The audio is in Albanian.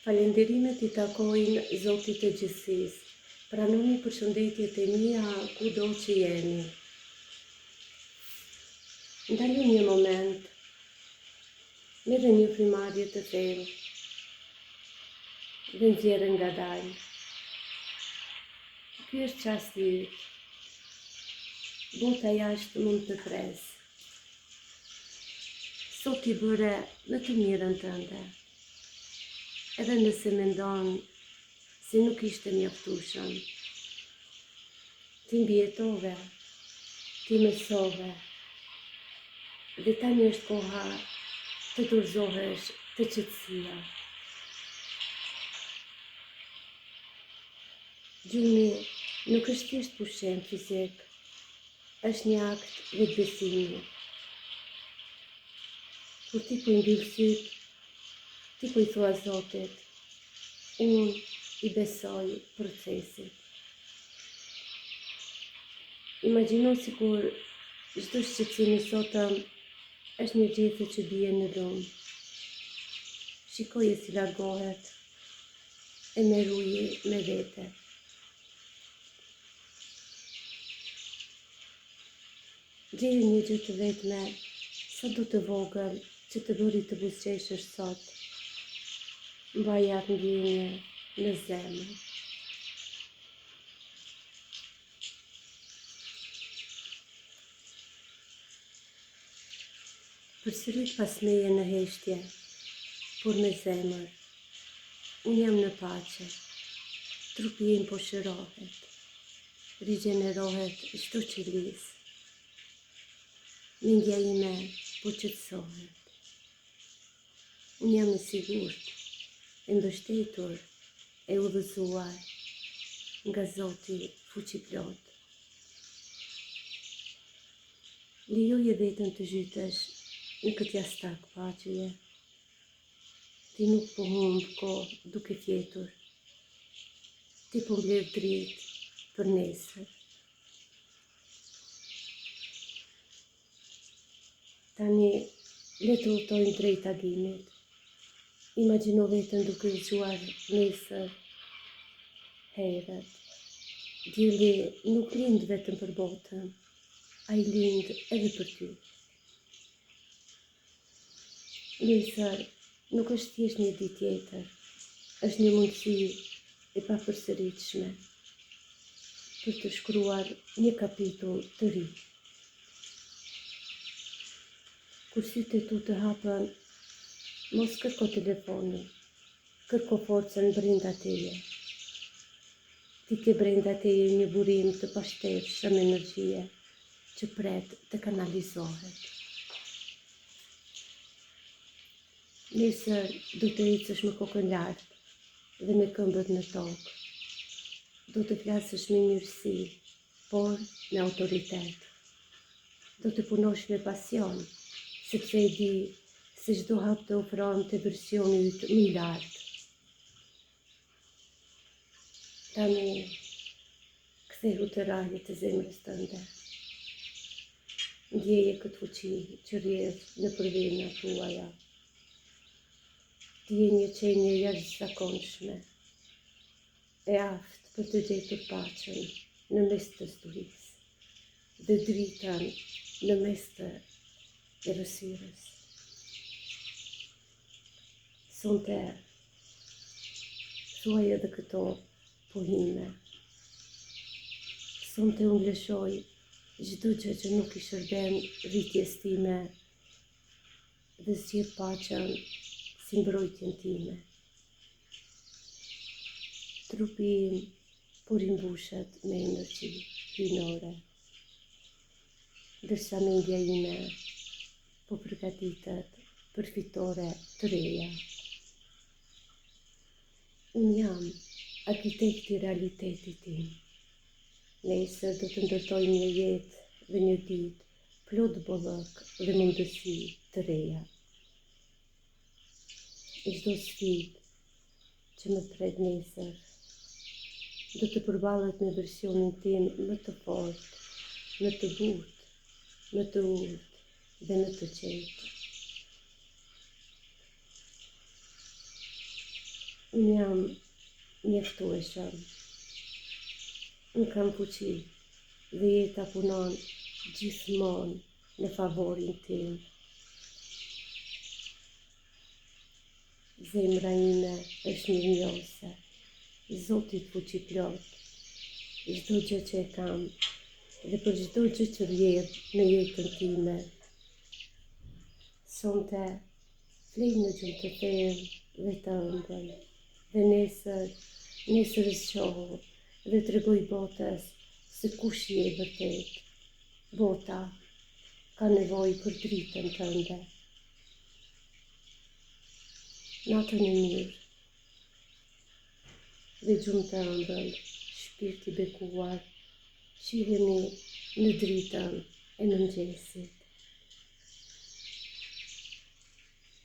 Falënderimet i takojnë Zotit të gjithësisë. Pranoni përshëndetjet e mia kudo që jeni. Ndalu një moment. Merre një frymëmarrje të thellë dhe nxjerre ngadalë. Ky është çasti yt. Bota jashtë mund të presë. Sot ti bëre më të mirën tënde. Edhe nëse mendon se nuk ishte mjaftueshëm. Ti mbijetove, ti mësove. Dhe tani është koha të dorëzohesh te qetësia. Gjumi nuk është thjesht pushim fizik, është një akt vetëbesimi. Kur ti po i mbyll sytë, ti po i thua Zotit, unë i besoj procesit. Imagjino sikur çdo shqetësim i sotëm është një gjethe që bie në lumë. Shikoje si largohet e merr uji me vete. Gjeje një gjë të vetme, sado të vogël, që të bëri të buzëqeshësh sot. Mbaje atë ndjenjë në zemër. Përsërit pas meje në heshtje, por me zemër. Unë jam në paqe. Trupi im po shërohet. Rigjenerohet çdo qelizë. Mendja ime po qetësohet. Unë jam e sigurt, e mbështetur, e udhëzuar nga Zoti fuqiplotë. Lejoje veten të zhytesh në këtë jastëk paqeje. Ti nuk po humb kohë duke fjetur. Ti po mbledh dritë për nesër. Tani le të udhëtojmë drejt agimit. Imagjino veten duke u zgjuar nesër herët. Dielli nuk lind vetëm për botën, ai lind edhe për ty. Nesër nuk është thjesht një ditë tjetër, është një mundësi e papërsëritshme për të shkruar një kapitull të ri. Kur sytë e tu të hapen, mos kërko telefonin, kërko forcën brenda teje. Ti ke brenda teje një burim të pashtershëm energjie që pret të kanalizohet. Nesër do të ecësh me kokën lart dhe me këmbët në tokë. Do të flasësh me mirësi, por me autoritet. Do të punosh me pasion, sepse e di se çdo hap të afron te versioni yt më i lartë. Tani, kthehu te rrahjet e zemrës tënde. Ndjeje këtë fuqi që rrjedh nëpër venat tuaja. Ti je një qenie e jashtëzakonshme, e aftë për të gjetur paqen në mes të stuhisë dhe dritën në mes të errësirës. Sonte, thuaj edhe këto pohime. Sonte unë lëshoj çdo gjë që nuk i shërben rritjes time dhe zgjedh paqen si mbrojtjen time. Trupi im po rimbushet me energji hyjnore, ndërsa mendja ime po përgatitet për fitore të reja. Unë jam arkitekti i realitetit tim. Nesër do të ndërtoj një jetë dhe një ditë plot bollëk dhe mundësi të reja. Çdo sfidë që më pret nesër do të përballet me versionin tim më të fortë, më të butë, më të urtë dhe më të qetë. Unë jam mjaftueshëm. Unë kam fuqi dhe jeta punon gjithmonë në favorin tim. Zemra ime është mirënjohëse Zotit fuqiplotë, çdo gjë që e kam dhe për çdo gjë që rrjedh në jetën time. Sonte Flej në gjumë të thellë dhe të ëmbël. Dhe nesër, nesër zgjohu dhe tregoji botës se kush je vërtet. Bota ka nevojë për dritën tënde. Natën e mirë dhe gjumë të ëmbël, shpirt i bekuar, shihemi në dritën e mëngjesit.